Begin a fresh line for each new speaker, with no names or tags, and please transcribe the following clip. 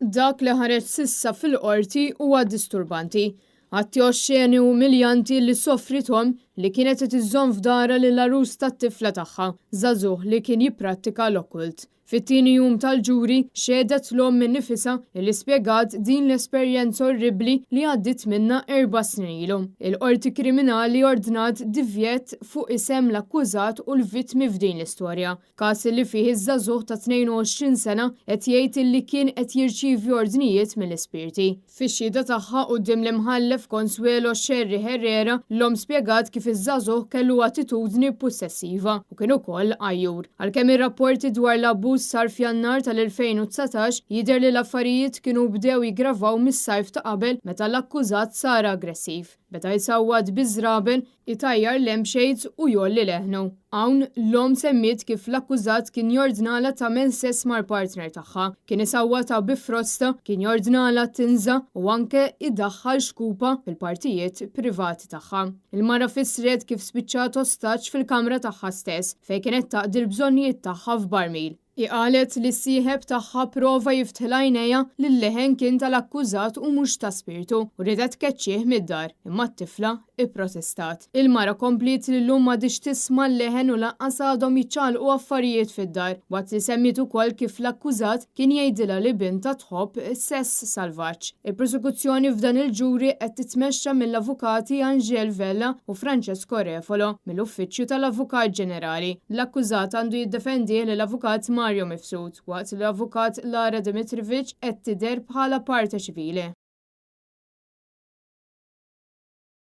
Dak li ħareġ s'issa fil-Qorti huwa disturbanti. Atti oxxeni u umiljanti li sofriet omm li kienet qed iżżomm f'darha lill-għarus tat-tifla tagħha, żagħżugħ li kien jipprattika l-okkult. Fit-tieni jum tal-ġuri, xehdet l-omm innifisha li spjegat din l-esperjenza orribbli li għaddiet minnha erba' snin ilu. Il-Qorti Kriminali ordnat divjett fuq isem l-akkużat u l-vittmi f'din l-istorja. Każ li fih iż-żagħżugħ ta' 22 sena qed jgħid illi kien qed jirċievi ordnijiet mill-ispirti. Fix-xhieda tagħha quddiem l-Imħallef Consuelo Scerri Herrera, l-omm spjegat kif iż-żagħżugħ kellu attitudni pussessiva u kien ukoll għajjur. Għalkemm ir-rapporti dwar l-abbuż sar f'Jannar tal-2019, jidher li l-affarijiet kienu bdew jiggravaw mis-sajf ta' qabel meta l-akkużat sar aggressiv. Beda jsawwat biż-żraben, itajjar lampshades u jgħolli leħnu. Hawn, l-omm semmiet kif l-akkużat kien jordnalha tagħmel sess mal-partner tagħha, kien isawwatha bi frosta, kien jordnalha tinża' u anke idaħħal xkupa fil-partijiet privati tagħha. Il-mara fissret kif spiċċat ostaġġ fil-kamra tagħha stess, fejn kienet taqdi l-bżonnijiet tagħha f'barmil. Hi qalet li s-sieħeb tagħha prova jiftħilha għajnejha li l-leħen kien tal-akkużat u mhux ta' spirtu u riedet tkeċċih mid-dar, imma t-tifla ipprotestat. Il-mara kompliet li llum m'għadhiex tisma' l-leħen u lanqas għadhom jiċċaqalqu affarijiet fid-dar, waqt li semmiet ukoll kif l-akkużat kien jgħidilha li bintha tħobb sess salvaġġ. Il-prosekuzzjoni f'dan il-ġuri qed titmexxa mill-avukati Angèle Vella u Francesco Refolo mill-Uffiċċju tal-Avukat Ġenerali. L-akkużat għandu jiddefendih lill-Avukat Mario Mifsud, waqt li l-Avukat Lara Dimitrivic qed tidher bħala parte ċivile.